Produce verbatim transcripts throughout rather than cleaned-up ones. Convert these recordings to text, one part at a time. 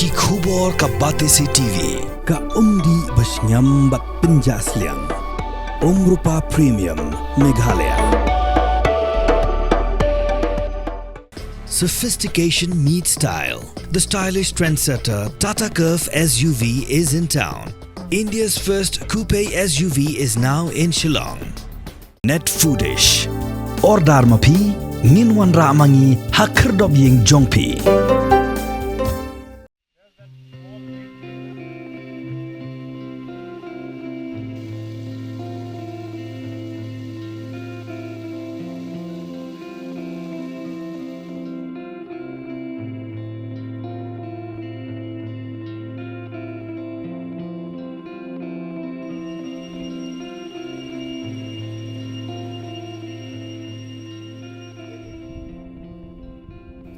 Ki khubor ka Batesi T V. Ka umdih ba shngiam bad pynjah sliang. Umrupa Premium, Meghalaya. Sophistication meets style. The stylish trendsetter Tata Curvv S U V is in town. India's first coupe S U V is now in Shillong. Net Foodish. Order ma phi, ngin wanrah ma ngi ha khyrdop ïing jong phi.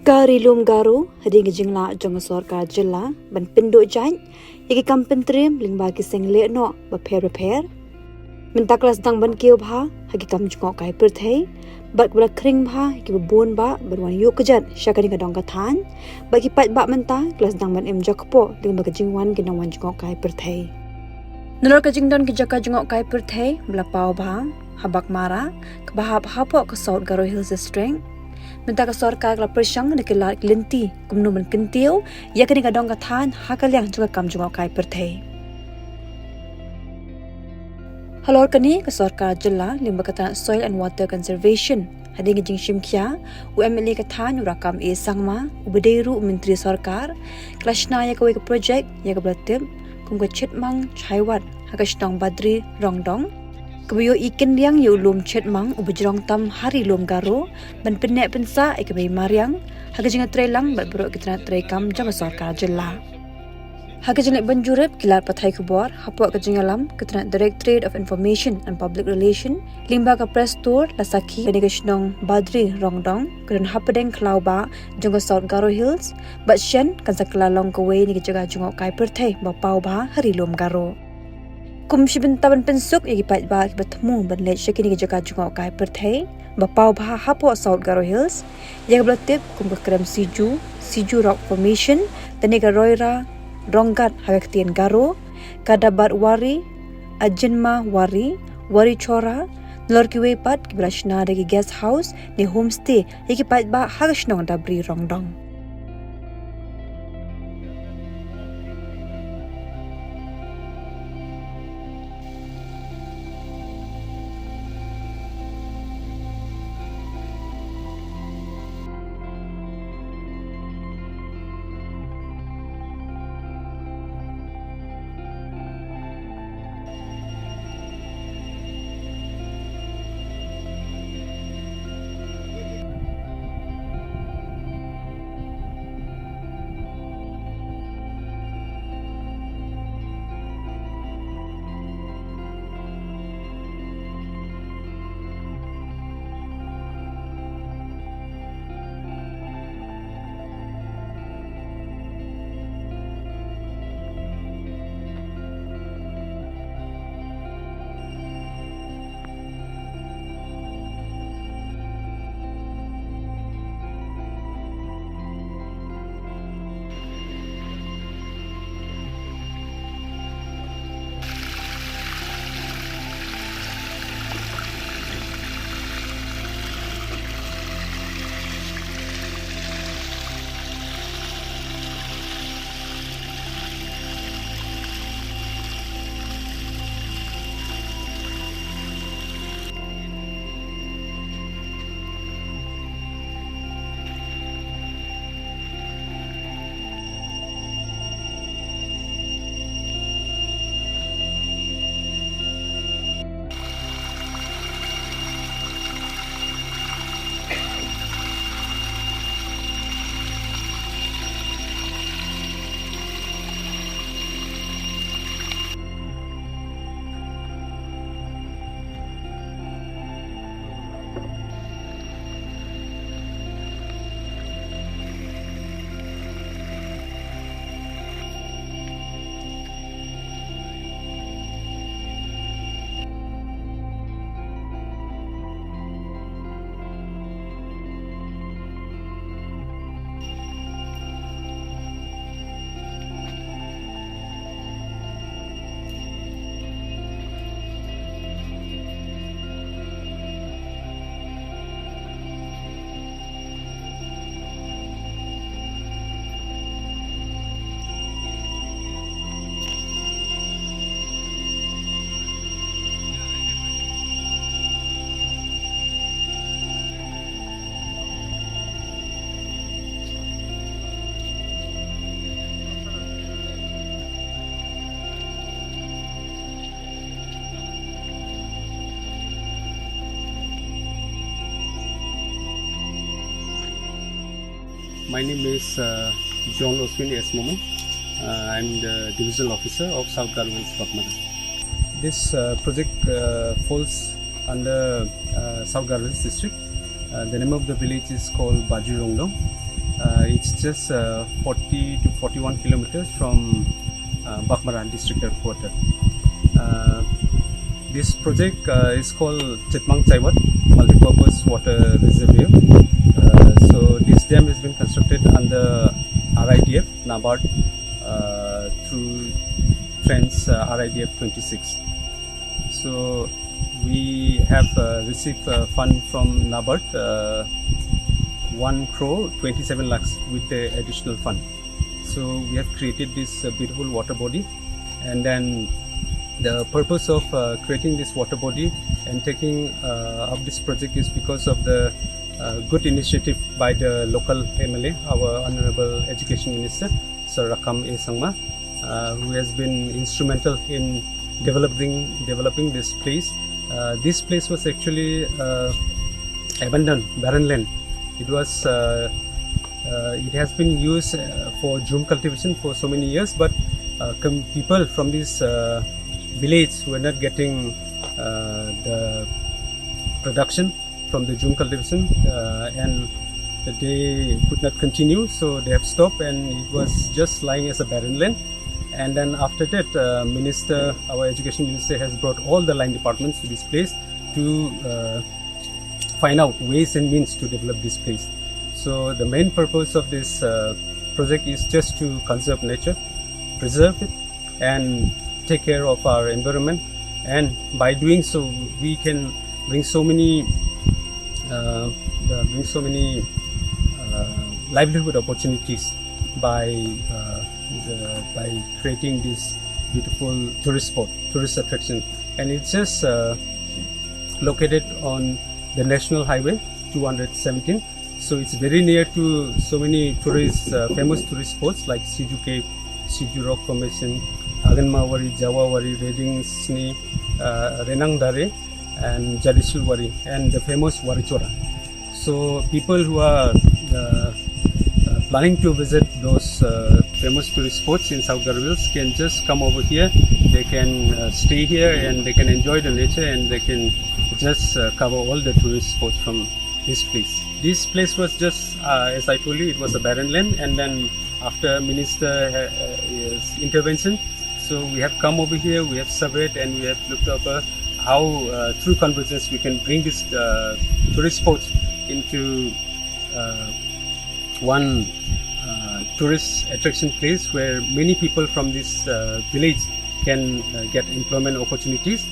Ka Ri Lum Garo, hadien ka jinglah jong ka sorkar jylla ban pynduh jait ïa ki kam pyntriem lyngba ki seng lehnoh bapher bapher, mynta ka la sdang ban kiew bha ha ki kam jngohkai pyrthei bad ka la khring bha ïa kiba bun bah ban wan ïuh kjat sha kane ka dong ka thaiñ, bad ki paidbah mynta ka la sdang ban im jakpoh lyngba ka jingwan ki nongwan jngohkai pyrthei. Nalor ka jingdon ki jaka jngohkai pyrthei ba la paw bha ha Baghmara, kaba hap hapoh ka South Garo Hills District, mynta ka sorkar ka la pyrshang da ki lad ki lynti kumno ban kyntiew ïa kane ka dong ka thaiñ ha ka liang jong ka kam jngohkai pyrthei. Halor kane, ka sorkar jylla lyngba ka tnat Soil and Water Conservation, hadien ka jingshim khia u M L A ka thaiñ u Rakkam A Sangma, uba dei ruh u myntri sorkar, ka la shna ïa kawei ka project ïa kaba la tip kum ka Chitmang Chaiwat ha ka shnong Badri Rongdong, kaba ïohi kyndiang ïa u lum Chitmang uba jrong tam ha Ri Lum Garo, ban pynneh pynsah ïa ka bei mariang ha ka jingïatreilang bad baroh ki tnat treikam jong ka sorkar jylla. Ha ka jingleit ban jurip, ki lad pathai khubor hapoh ka jingïalam ka tnat Directorate of Information and Public Relation lyngba ka press tour la sakhi ba kane ka shnong Badri Rongdong ka don hapdeng khlaw bah jong ka South Garo Hills, bad shen kan sa kylla long kawei na ki jaka jngohkai pyrthei ba paw bha ha Ri Lum Garo. Kum shi bynta ban pynsuk ïa ki paidbah kiba thmu ban leit sha kine ki jaka jngohkai pyrthei ba paw bha hapoh South Garo Hills, ïa kaba la tip kum ka krem Siju, Siju Rock Formation, lane ka Roira Ronggat ha ka ktien Garo, ka Dabat Wari, Ajinma Wari, Wari Chora, nalor kiwei pat kiba la shna da ki guest house ne homestay ïa ki paidbah ha ka shnong Dabri Rongdong. My name is uh, John Oswin S. Momo. Uh, I'm the divisional officer of South Garo Hills Baghmara. This uh, project uh, falls under uh, South Garo Hills district. Uh, the name of the village is called Baju Rongdong. Uh, it's just uh, forty to forty-one kilometers from uh, Baghmara district headquarter. Uh, this project uh, is called Chitmang Chaiwat Multipurpose Water Reservoir. Uh, so this dam has been constructed under R I D F, NABARD, uh, through Trends uh, R I D F twenty-six. So we have uh, received a fund from NABARD, uh, one crore twenty-seven lakhs with the additional fund. So we have created this uh, beautiful water body, and then the purpose of uh, creating this water body and taking uh, up this project is because of the uh, good initiative by the local M L A, our Honorable Education Minister, Sir Rakkam A Sangma, uh, who has been instrumental in developing developing this place. Uh, this place was actually uh, abandoned, barren land. It was uh, uh, it has been used uh, for jhum cultivation for so many years, but uh, com- people from this uh, village were not getting uh, the production from the jhum cultivation, uh, and they could not continue, so they have stopped, and it was just lying as a barren land. And then after that, uh, minister, our education minister, has brought all the line departments to this place to uh, find out ways and means to develop this place. So the main purpose of this uh, project is just to conserve nature, preserve it, and take care of our environment. And by doing so, we can bring so many, uh, uh, bring so many uh, livelihood opportunities by uh, the, by creating this beautiful tourist spot, tourist attraction. And it's just uh, located on the National Highway two hundred seventeen. So it's very near to so many tourist, uh, famous tourist spots like Sijuh Cave, Sijuh Rock Formation, Aganma Wari, Jawa Wari, Reding Sni, uh, Renang Dare, and Jadishul Wari, and the famous Wari Chora. So people who are uh, uh, planning to visit those uh, famous tourist spots in South Garo Hills can just come over here. They can uh, stay here and they can enjoy the nature, and they can just uh, cover all the tourist spots from this place. This place was just, uh, as I told you, it was a barren land, and then after minister uh, uh, intervention, so we have come over here, we have surveyed, and we have looked over how uh, through convergence we can bring this uh, tourist spots into uh, one uh, tourist attraction place where many people from this uh, village can uh, get employment opportunities,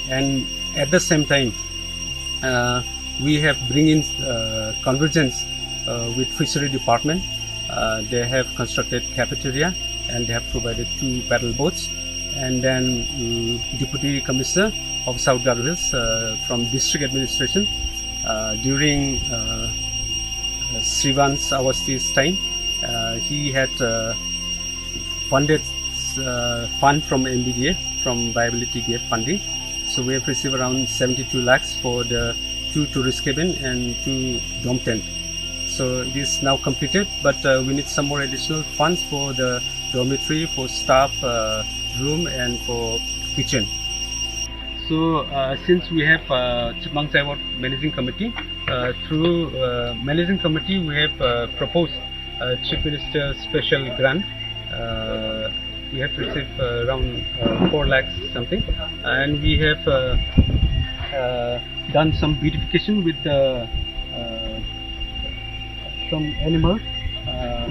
and at the same time uh, we have bring in uh, convergence uh, with fishery department. Uh, they have constructed cafeteria and they have provided two paddle boats. And then um, Deputy Commissioner of South Garo Hills uh, from district administration uh, during uh, Srivansh Awasthi time, uh, he had uh, funded uh, fund from M B D A, from viability gap funding. So we have received around seventy-two lakhs for the two tourist cabin and two dome tent. So it is now completed, but uh, we need some more additional funds for the dormitory, for staff uh, room, and for kitchen. So uh, since we have uh, Chitmang Chaiwat Managing Committee, uh, through uh, Managing Committee we have uh, proposed uh, Chief Minister special grant. Uh, we have received uh, around uh, four lakhs something, and we have uh, uh, done some beautification with the uh, some animals, uh,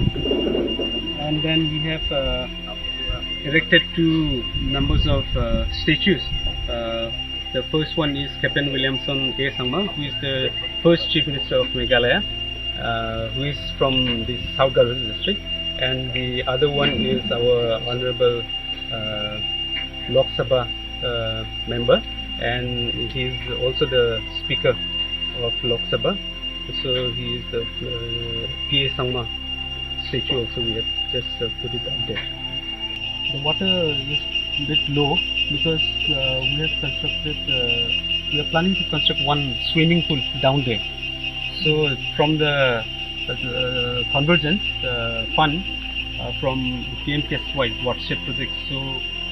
and then we have uh, erected two numbers of uh, statues. Uh, the first one is Captain Williamson A Sangma, who is the first Chief Minister of Meghalaya, uh, who is from the South Garo district, and the other one is our Honorable uh, Lok Sabha uh, member, and he is also the Speaker of Lok Sabha. So he is the uh, P A Sangma statue also. We have just uh, put it up there. The water is a bit low because uh, we have constructed, uh, we are planning to construct one swimming pool down there. So from the uh, convergence uh, fund uh, from P M K S Y watershed project. So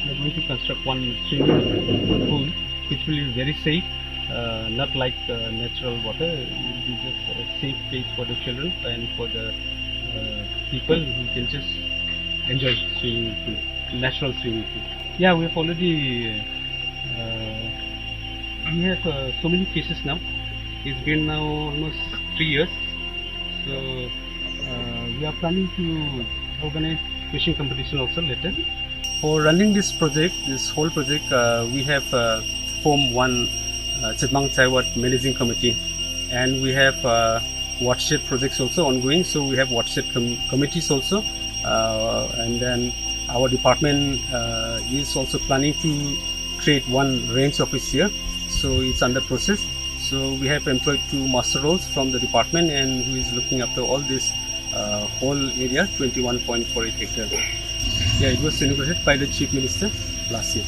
we are going to construct one swimming pool which will be very safe, uh, not like uh, natural water. It will be just a safe place for the children and for the uh, people who can just enjoy swimming pool, natural swimming pool. Yeah, we have already uh, we have uh, so many cases now. It's been now almost three years. So uh, we are planning to organize fishing competition also later. For running this project, this whole project, uh, we have uh, formed one uh, Chitmang Chaiwat Managing Committee, and we have uh, watershed projects also ongoing. So we have watershed com- committees also, uh, and then our department uh, is also planning to create one range office here. So it's under process. So we have employed two master roles from the department, and who is looking after all this uh, whole area, twenty-one point four eight hectare. Yeah, it was inaugurated by the Chief Minister last year.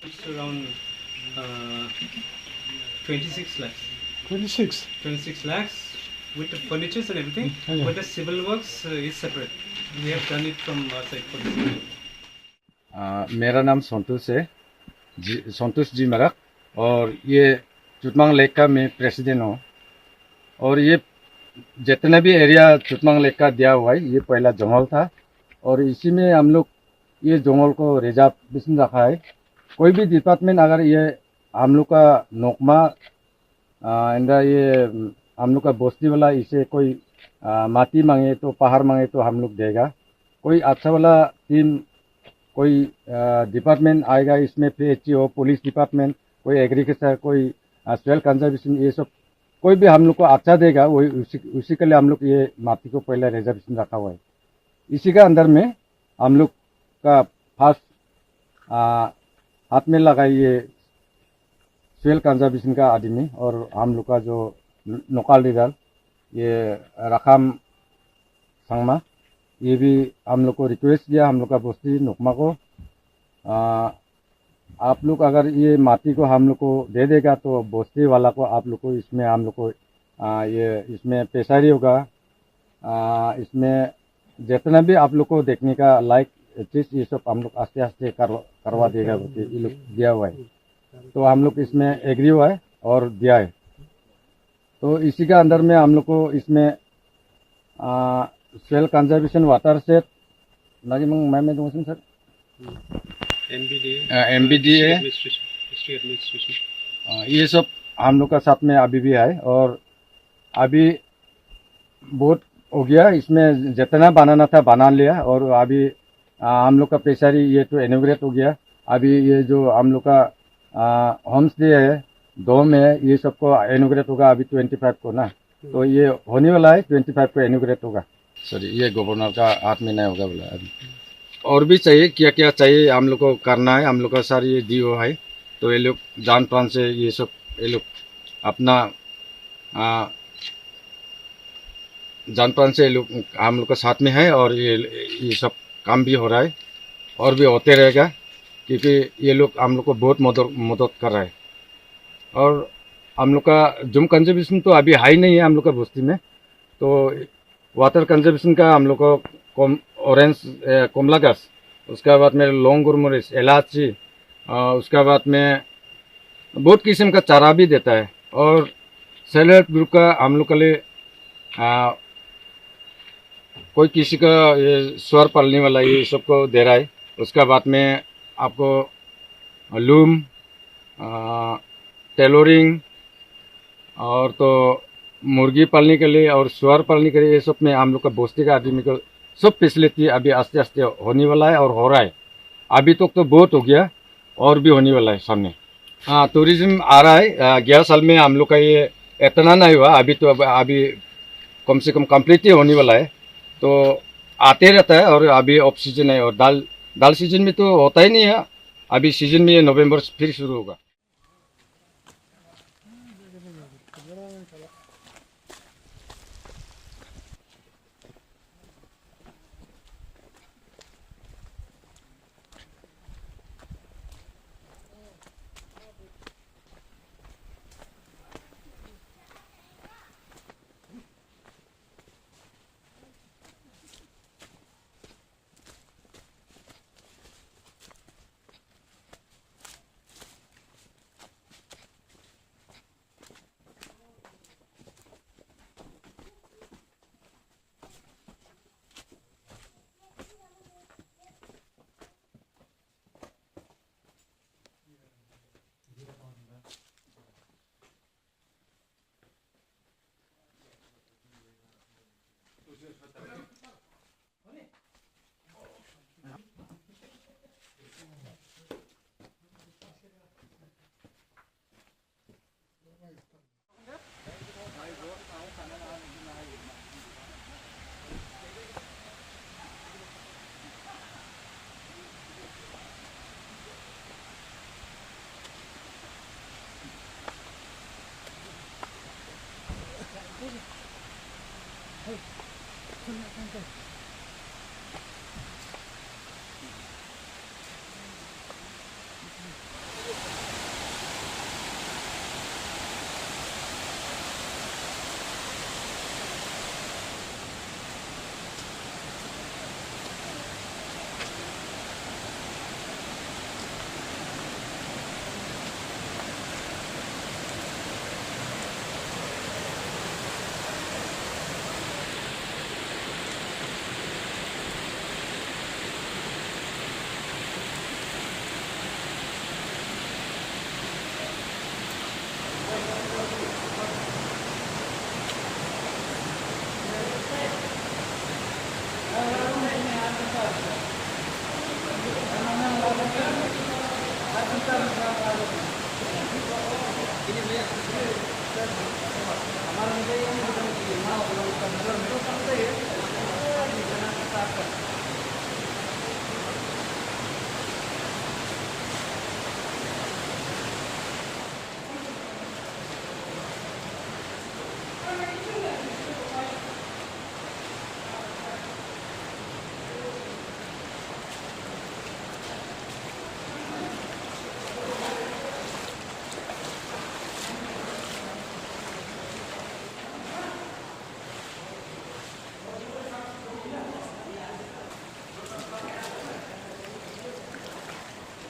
It's around uh, twenty-six lakhs. Twenty-six. Twenty-six lakhs with the furnitures and everything, yeah, yeah, but the civil works uh, is separate. We have done it from our side for the civil. Uh, मेरा नाम संतोष है, जी, संतोष जी मरक, और ये चुतमांग लेक का मैं प्रेसिडेंट हूँ। और ये जितना भी एरिया चुतमांग लेक का दिया हुआ है, ये पहला जंगल था, और इसी में हम लोग ये जंगल को रिजर्वेशन रखा है। कोई भी डिपार्टमेंट अगर ये हम लोग का नोकमा, आ, इंदा ये हम लोग का बस्ती वाला इसे कोई आ, माटी मांगे तो, पहाड़ मांगे तो हम लोग देगा। कोई अच्छा वाला टीम, कोई डिपार्टमेंट आएगा इसमें, पीएचई हो, पुलिस डिपार्टमेंट, कोई एग्रीकल्चर, कोई सॉइल कंजर्वेशन, ये सब कोई भी हम लोग को अच्छा देगा, वही उसी उसी के लिए हम लोग ये माटी को पहले रिजर्वेशन रखा हुआ है। इसी का अंदर में हम लोग का फर्स्ट आ, हाथ में लगा ये सॉइल कंजर्वेशन का आदमी और हम लोग का जो लोकल लीडर, ये राखाम संगमा, ये भी हम लोग को रिक्वेस्ट किया, हम लोग का बस्ती नोकमा को, आ, आप लोग अगर ये माटी को हम लोग को दे देगा तो बस्ती वाला को, आप लोग को, इसमें हम लोग को आ, ये इसमें पेशारी होगा। आ, इसमें जितना भी आप लोग को देखने का लाइक चीज, ये सब हम लोग आस्ते आस्ते कर, करवा देगा बोल के ये लोग दिया हुआ है। तो हम लोग इसमें एग्री हुआ है और दिया है। तो इसी का अंदर में हम लोग को इसमें, आ, soil conservation watershed, lagi mang मैं मैं दूंगा sir. MBDA, uh, MBDA. District administration, district administration. आ, ये सब हम लोग का साथ में अभी भी है और अभी बहुत हो गया, इसमें जितना बनाना था बना लिया। और अभी, आ, हम लोग का पेशारी ये तो इनॉग्रेट हो गया। अभी ये जो हम लोग का, आ, होम स्टे है, डोम है, ये सबको इनॉग्रेट होगा अभी ट्वेंटी फाइव को ना। तो ये होने वाला है, ट्वेंटी फाइव को इनॉग्रेट होगा। सॉरी, ये गवर्नर का हाथ में नहीं होगा बोला अभी। और भी चाहिए, क्या क्या चाहिए हम लोग को करना है, हम लोग का सारी ये डीओ है। तो ये लोग जान प्राण से ये सब, ये लोग अपना, आ, जान प्राण से ये लोग हम लोग का साथ में है और ये, ये सब काम भी हो रहा है और भी होते रहेगा, क्योंकि ये लोग हम लोग को बहुत मदद, मदद कर रहा है। और हम लोग का जूम कंजर्वेशन तो अभी हाई नहीं है हम लोग का बस्ती में, तो वाटर कंजर्वेशन का हम लोग को कम, ऑरेंज, ए, कमला घास, उसके बाद में लौंग गुलमरीच, इलायची, आ, उसके बाद में बहुत किस्म का चारा भी देता है। और सेल्फ हेल्प ग्रुप का हम लोग के लिए, आ, कोई किसी का ये सुअर पालने वाला ये सबको दे रहा है। उसके बाद में आपको लूम, आ, टेलरिंग, और तो मुर्गी पालने के लिए और सुअर पालने के लिए, ये सब में हम लोग का बस्ती का आदमी को सब फैसिलिटी अभी आस्ते आस्ते होने वाला है और हो रहा है। अभी तक तो बहुत हो गया और भी होने वाला है सामने। हाँ, टूरिज्म आ रहा है। आ, ग्यारह साल में हम लोग का ये इतना नहीं हुआ, अभी तो अब, अभी कम से कम कंप्लीट ही होने वाला है। तो आते रहता है और अभी ऑफ सीजन है और दाल, दाल सीजन में तो होता ही नहीं है। अभी सीजन में ये नवंबर से फिर शुरू होगा।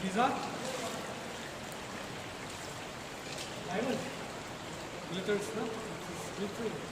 These are diamonds. Glitters, no? It's glittering.